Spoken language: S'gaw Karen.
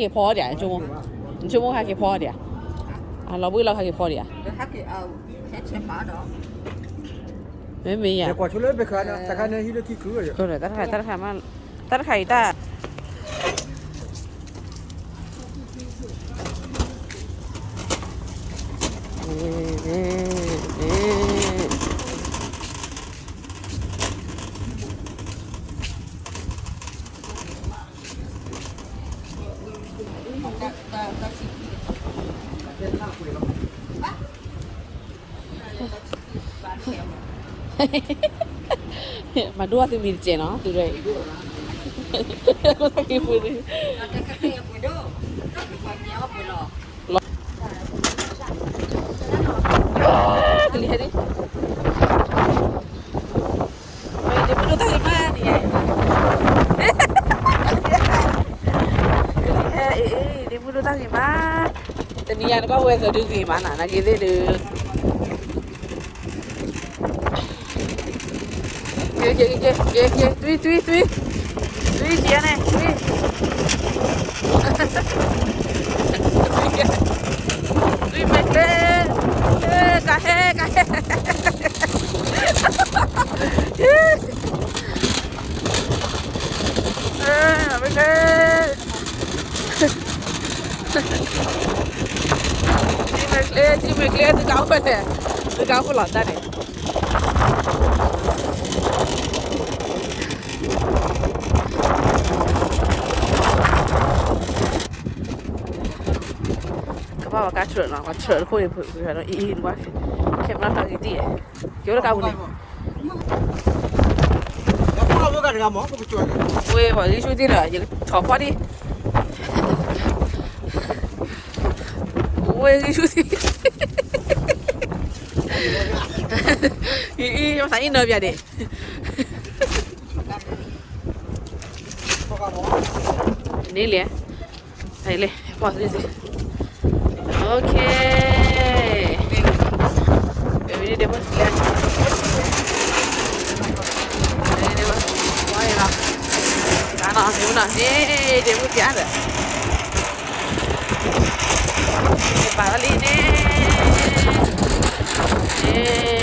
က့ၤဖီဒံး, နဆိကမိၣ်ဟဲက့ၤဖီဒံးဧါ, အလီၤဘှံးလီၤဟဲက့ၤဖီဒံးဧါ, မ့မ့ၢ်ယၤ, တၢ်တခါမး, တၢ်တခါအံၤတၢ် မၤဒိၣ်သုမံၤတစဲးနီၤ, သုးရ့ၣ်, ကသးက့ၤပှ့ၤသု, လီၤ, ကလံၤဟဲဒ် မ့ၢ်ဒ့မုၢ်ဒိၣ်တၢ်ဂ့ၤမးန့ၣ်, ကလံၤဟဲအ့ၣ်အ့ၣ် ဒ့မုၢ်ဒိၣ်တၢ်ဂ့ၤမး, တနံၤညါနကီၢ်ဝဲသိးဒုဂ့ၤမးနၤ နာ်က့ၤသ့ၣ်ဒုး, က့ၤက့ၤက့ၤက့ၤက့ၤက့ၤ သွံသွံသွံ, သွံက့ၤန့ၣ် သွံ, သွံမဲာ်ချ့, ကဟဲကဟဲ မဲာ်ချ့, သွံမဲာ်ချ့ သွံမဲာ်ချ့ သုကအိၣ်ဖဲလဲၣ်, သုကအိၣ်ဖဲလီၤတၢ်န့ၣ်, ကဘၣ်ပှၤကါထြၢးနီၤ, ပှၤထြၢးတခိၣ်န့ၣ် ဖုဖုအံၤအံၤနကွၢ်, ခဲမးထီၣ်ဂ့ၤဒ်, ကဲဝဲလၢကါပူၤန့ၣ်, ဝဲပှၤဂံၢ်ဆူၣ်သ့ၣ်လီၤ ယကထီၣ်ဖီဒံး, ဝဲဂံၢ်ဆူၣ်သ့ၣ်, အံၤအံၤ ယသးအံၤနီၤပၠးဒံး, န့ၣ်လဲၣ်, လဲၣ်, ပှၤသ့ၣ်သ့ၣ်, okay, ဝဲဒ့မုၢ်ကျဲ, ဝဲဒ့မုၢ်ကျဲ, န့ၣ်, ဒ့မုၢ်ကျဲဒီး, ပာ်လီၤလံန့ၣ်, န့ၣ်